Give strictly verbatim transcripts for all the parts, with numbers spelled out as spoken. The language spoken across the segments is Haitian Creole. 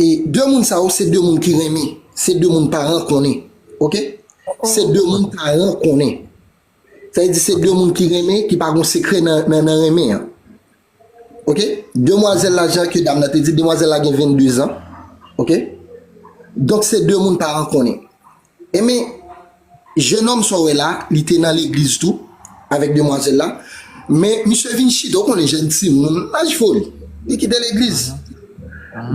E de moun sa yo, se de moun ki renmen. Se de moun paran konnen. Oke? Se de moun paran konnen. Sa vle di se de moun ki renmen, ki pa gon sekrè nan, nan, nan renmen an. Oke? Demwazèl la, jan ke dam nan te di, demwazèl la gen vennde zan. Oke? Donk, se de moun paran konnen. Enben, jennonm sa w wè la, li te nan legliz tou, avèk demwazèl la. Men, misye vin chita, w konnen jèn timoun, laj foli. Li kite legliz.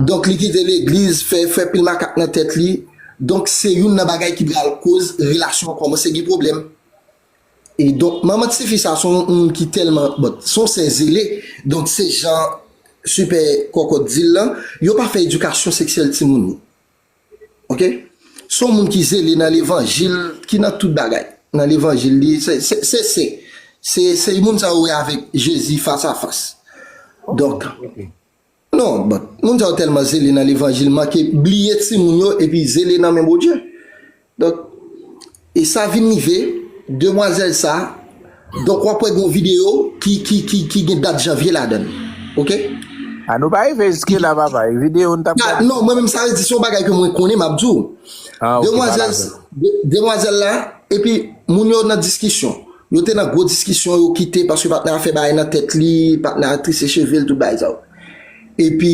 Donk, li kite legliz, fè, fè pil makak nan tèt li. Donk, se youn nan bagay ki pral koz relasyon an kòmanse gen pwoblèm. E donk, manman tifi sa, se yon moun ki tèlman, bon, se yon sè zele. Donk, se jan Sipè Kòkòt di l lan, yo pa fè edikasyon seksyèl timoun yo. Oke? Se yon moun ki zele nan levanjil, ki nan tout bagay. Nan levanjil li, se, se, se, se, se, se moun sa yo wè avèk Jezi fas a fas. Donk, non, bon, moun sa yo tèlman zele nan levanjil, manke bliye timoun yo, epi zele nan men Bondye. Donk, e sa vin rive, demwazèl sa, donk w ap wè gon videyo ki, ki, ki, ki gen dat janvye ladan l. Oke? A nou pa rive jiske la, papa. E videyo n t ap gade. Non, mwen menm sa vle di, se yon bagay ke mwen konnen, m ap di w. Ah, ok, demwazèl, de- demwazèl la, epi moun yo nan diskisyon. Yo te nan gwo diskisyon, yo kite paske patnè a fè bagay nan tèt li, patnè a trise cheve l, tout bagay sa yo. Epi,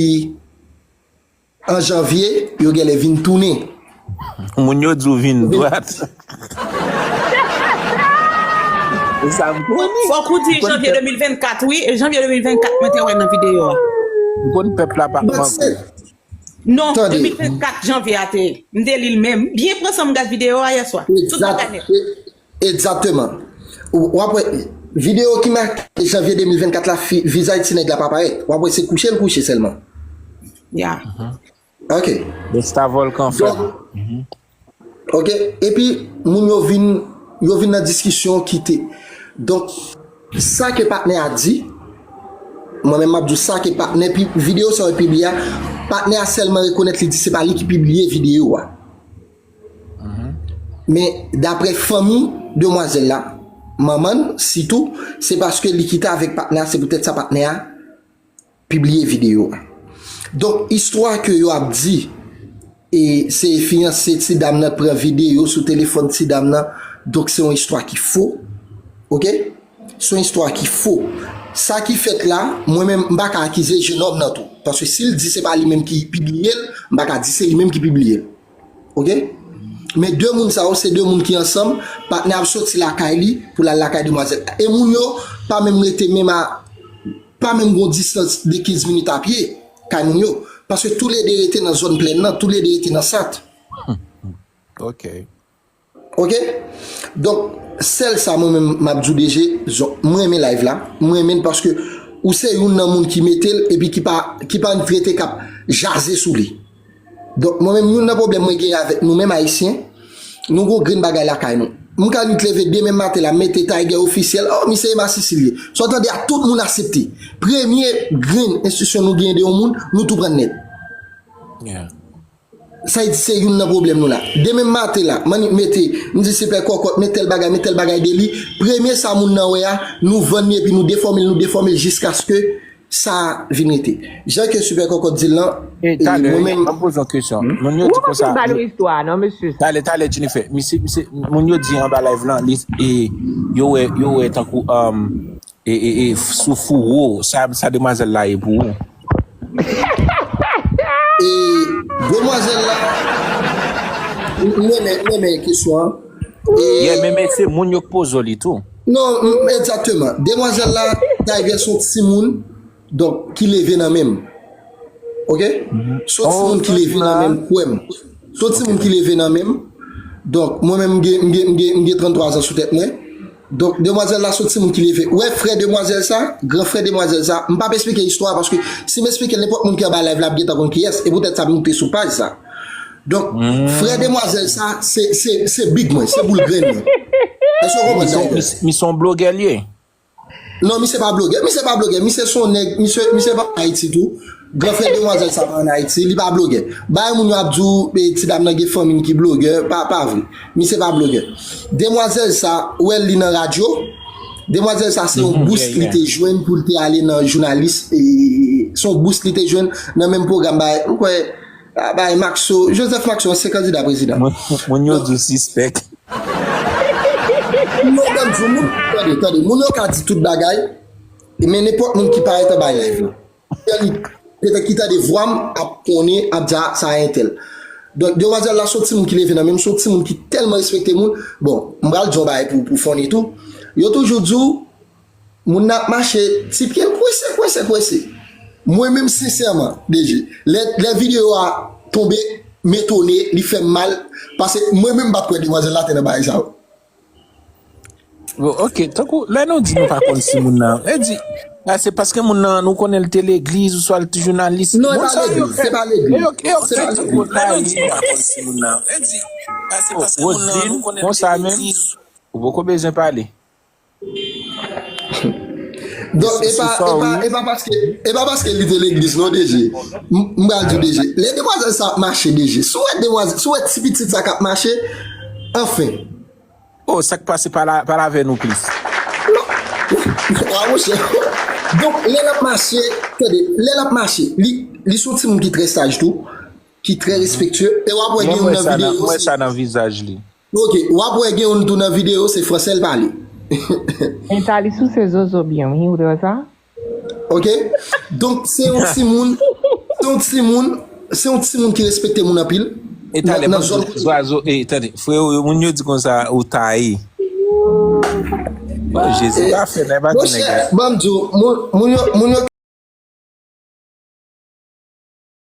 an janvye, yo genlè vin tounen. Moun yo di w vin dwat. E sa m konnen. Fòk ou di janvye de mil vennkat, wi. E janvye de mil vennkat, mwen te wè nan videyo a. M konn pèp la pa manke. Non, de mil vennkat janvye a te ye. M te li l menm. Byen pran san m gad videyo a yè swa. Sou Tatanet. Egzakteman. W ap wè, videyo ki make janvye de mil vennkat la, fi- vizaj ti nèg la pa parèt. W ap wè se kouche l kouche sèlman. Ya. Ok. Besta vòlkan fè. Donk, ok, epi moun yo vin, yo vin nan diskisyon ki te. Donk, sa ke patnè a di, mwen menm m ap di w sa ke patnè pi- videyo sa yo pibliye a, patnè a sèlman rekonèt li di se pa li ki pibliye videyo a. Men, daprè fanmi demwazèl la, manman l, sitou, se paske li kite avèk patnè a, se poutèt sa patnè a pibliye videyo a. Donk, istwa ke yo ap di, e se fiyanse ti dam nan pran videyo sou telefòn ti dam nan, donk se yon istwa ki fo. Oke? Se yon istwa ki fo. Sa ki fèt la, mwen menm, m pa ka akize jennonm nan tou. Paske si l di se pa li menm ki pibliye l, m pa ka di se li menm ki pibliye l. Oke? Men de moun sa yo, se de moun ki ansanm, patnè ap soti lakay li pou l al lakay demwazèl. E moun yo pa menm rete menm a, pa menm gon distans de kenz minit a pye kay moun yo. Paske toulede rete nan zòn plèn nan, toulede rete nan Sant. Ok. Oke? Donk, sèl sa mwen menm m ap di w D G, zon- mwen renmen live la, mwen renmen l paske ou se youn nan moun ki mete l epi ki pa, ki pa rete k ap jaze sou li. Donk, mwen menm, youn nan pwoblèm mwen genyen avèk nou menm Ayisyen, nou gon grenn bagay lakay nou. M ka nit leve demen maten la, m mete Tiger ofisyèl, oh, misye e masisi l ye. Sa w tande a, tout moun aksepte. Premye grenn enstriksyon nou genyen de yon moun, nou tou pran l nèt. Sa vle di se youn nan pwoblèm nou la. Demen maten la, m annik mete, m di Sipè Kòkòt, met tèl bagay, met tèl bagay de li. Premye sa moun nan wè a, nou vann li epi nou defòme l, nou defòme l jiskaske sa vin rete. Jan ke Sipè Kòkòt di l lan, e, talè, mwen menm, m ap poze yon kesyon. Moun yo di konsa, talè, talè, Jennifer, misye, misye, moun yo di anba live lan, li, e, yo wè, yo wè tankou, um, e, e, e, sou fouwo, sa, sa demwazèl la ye pou ou? E, demwazèl la, m renmen, m renmen kesyon an. E, yeah, men, men se moun yo k poze w li tou. Non, m- egzakteman. Demwazèl la, Tiger se yon timoun, donk, ki leve nan men m. Oke? Se yon timoun ki leve nan men m, kwè m. Se yon timoun ki leve nan men m. Donk, mwen menm, m gen, m gen, m gen, m gen tranntwa zan sou tèt mwen. Donk, demwazèl la se yon timoun ki leve. Ou wè frè demwazèl sa, gran frè demwazèl sa, m p ap esplike istwa a, paske si m esplike l, nenpòt moun ki anba live la ap gentan konn kiyès, e poutèt sa m moute sou paj sa. Donk, frè demwazèl sa, se, se, se big mwen, se boul grenn mwen. Èske w konprann sa? Misye yon blogè l ye? Non, misye pa blogè, misye pa blogè, misye se yon nèg, misye, misye pa ann Ayiti tou. Gran frè demwazèl sa pa ann Ayiti, li pa blogè. Bagay moun yo ap di w, e, ti dam nan gen fanmi l ki blogè, pa, pa vre. Misye pa blogè. Demwazèl sa, ou wè l li nan radyo. Demwazèl sa, se yon bous li te jwenn pou l te ale nan jounalis, e, se yon bous li te jwenn nan menm pwogram bagay. M kwè, Babay Maxo, Joseph Maxo, se kandida prezidan. Moun yo di w sispèk. Non, ban m di w, moun, tande, tande, moun yo ka di tout bagay, men nenpòt moun ki parèt anba live la, petèt ki tande vwa m ap konnen, ap di a, sa a entèl. Donk, demwazèl la se yon timoun ki leve nan men m, se yon timoun ki tèlman respekte moun. Bon, m pral di yon bagay pou, pou funny tou. Yo toujou di w, moun nan ap mache, ti pye l kwense, kwense, kwense. Mwen menm, sensèman, D J, lè, lè videyo a tonbe, m etone, li fè m mal, paske mwen menm m pa t kwè demwazèl la te nan bagay sa yo. Bon, ok, tankou, lè nou di nou pa konn si moun nan, e di, a, se paske moun nan, nou konnen l te legliz, oswa l te jounalis. Non, e pa legliz, se pa legliz. Se pa legliz. Lè nou di nou pa konn si moun nan, e di, a, se paske moun nan, nou konnen l te legliz. Ou poko bezwen pale. Donk, e pa, e pa, e pa paske, e pa paske li te legliz, non, D J. M, m pral di w, D J. Lè demwazèl sa ap mache, D J. Si w wè demwazèl, si w wè ti pitit sa k ap mache, anfen. Oh, sa k pase, pale avè nou plis. Non. Ah, monchè. Donk, lè l ap mache, tande, lè l ap mache, li, li se yon timoun ki trè saj tou, ki trè respektye. E w ap wè gen youn nan videyo. Mwen wè sa nan vizaj li. Ok, w ap wè gen youn tou nan videyo, se fransè l pale. Mentalis ou se zozo byen, wi, ou te wè sa? Ok? Donk, se yon timoun, se yon timoun, se yon timoun ki respekte moun anpil. E talè, ban m di w, zwazo, e tande, frè yo, moun yo di konsa, ou taye. Oh, Jezi, pa fè nèg, pa di nèg. Monchè, ban m di w, moun, moun yo, moun yo